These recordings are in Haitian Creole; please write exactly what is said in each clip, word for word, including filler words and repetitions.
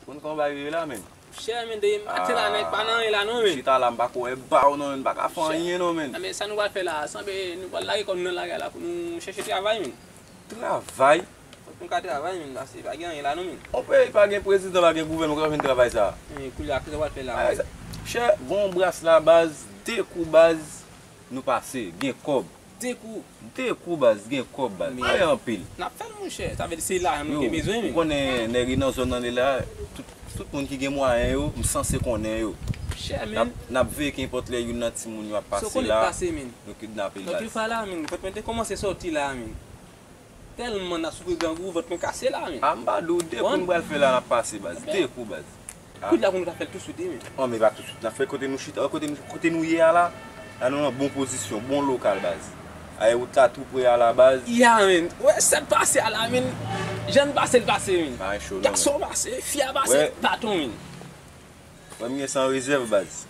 Konn kòman bagay yo ye la, menn? Chè, menn, depi maten la, nèg pa nan anyen la, non, menn. Chita la, m pa ko wè ba w, non, menn, m pa ka fè anyen, non, menn. A, men sa nou pral fè la, sanble nou pral lage kò nou nan lari a la pou nou chèche travay, menn. Travay? Fòk nou ka travay, menn, paske pa gen anyen la, non, menn. On peyi pa gen prezidan, pa gen gouvènman, kote w ap jwenn travay sa a? Men, koulye a, kisa w pral fè la, menn? Chè, gon bras la, baz, de kou, baz, nou pase, gen kòb. De kou. De kou, baz, gen kòb, baz. Men pa gen anpil. N ap fè l, monchè. Sa vle di se lajan nou te bezwen, menn. Ou konnen nèg yo nan zòn nan li la, tout, tout moun ki gen mwayen yo, m sanse konnen yo. Chè, menn. N ap, n ap veye kenpòt lè youn nan timoun yo ap pase la, nou kidnape l, baz. Lòt jou fwa la, menn, fòk mwen te kòmanse sòti la, menn. Tèlman n ap soufri grangou, vant mwen kase la, menn. A, m pa di w, de kou n pral fè la, n ap pase, baz. De kou, baz. Kounye a pou nou ta fè l touswit, wi, menn. Non, men pa touswit. N ap fè kote nou chita, kote nou, kote nou ye a la. La nou nan bon pozisyon, bon lokal, baz. Ayewot la tou pre a la, baz. Ya, menn. Wè, sa k pase a la, menn. Jan n pase l pase, menn. Pa gen cho, non, menn. Gason pase, fi a pase, baton, menn. Wè, m gen san rezèv, baz.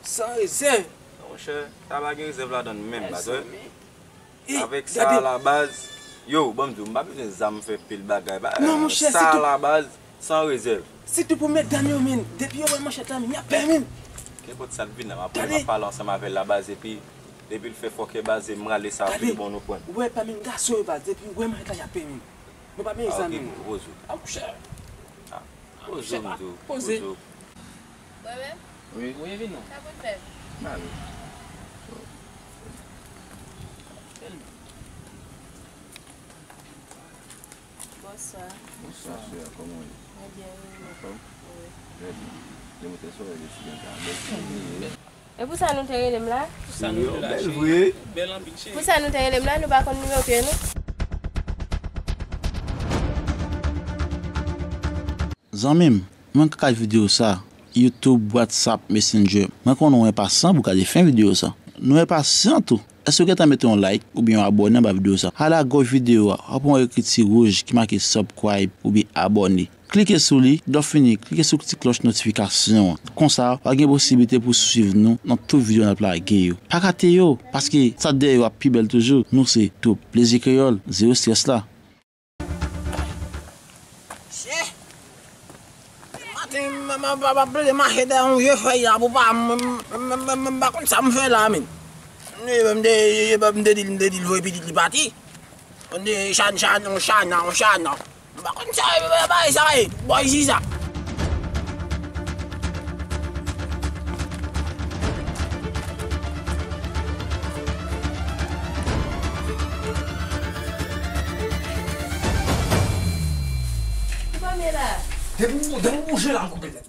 San rezèv? Monchè, sa pa gen rezèv ladan l menm, baz, wè. Avèk sa a la, baz, yo, ban m di w, m pa bezwen zam fè pil bagay, ba, sa a la, baz, san rezèv. Sitou pou medam yo, menn. Depi yo wè manchèt la, menn, y ap pè, menn. Kenpòt sa k vin la, m ap, m ap pale ansanm avè l la, baz, epi depi l fè fòkè, baz, e m rale sa vin bon nou pran. Ou wè, pa menm gason yo, baz, depi yo wè manchèt la, y ap pè, menn. Nou pa menm zam, menn. A, ok, poze w. A, monchè. A, poze w, m di w, poze w. Mwen menm? Wi. Wi, vin non. Sa pou n fè? M ale. Bonswa. Bonswa, sè, kòman w ye? Mwen byen, wi. Anfòm? Wi. Trè byen. Demontè sou rèv yo sou byen ta bèl. E pou sa nou te rele m la? Pou sa nou te la, cheri. Bèl vre. Bèl anpil, cheri. Pou sa nou te rele m la, nou pa konn nimewo pye nou? Zanmi m, mwen k gad videyo sa, YouTube, WhatsApp, Messenger. Mwen konnen w enpasyan pou gade fen videyo sa. Nou enpasyan tou. Èske w gentan mete yon like oubyen yon abòne anba videyo sa? Ale a gòch videyo a, w ap wè yon ekriti wouj ki make subscribe oubyen abòne. Klike sou li, lè w fini, klike sou ti klòch notifikasyon an. Konsa, w a gen posiblite pou w swiv nou nan tout videyo n ap lage yo. Pa rate yo, paske sa dèyè yo ap pi bèl toujou. Nou se Twoup Plezi Kreyòl, zewo estrès la. Chè! Maten, m ap plede mache dèyè yon vye fèy la pou pa, m pa konn sa m fè la, menn. M te di l, m te di l voye pitit li pati. On dirait Chan, Chan, on Chan, on Chan. M pa konn sa, e, e, bagay sa ye. Bòy Ziza. Ou pa men la? Depi w, depi w bouje la, m koupe tèt ou.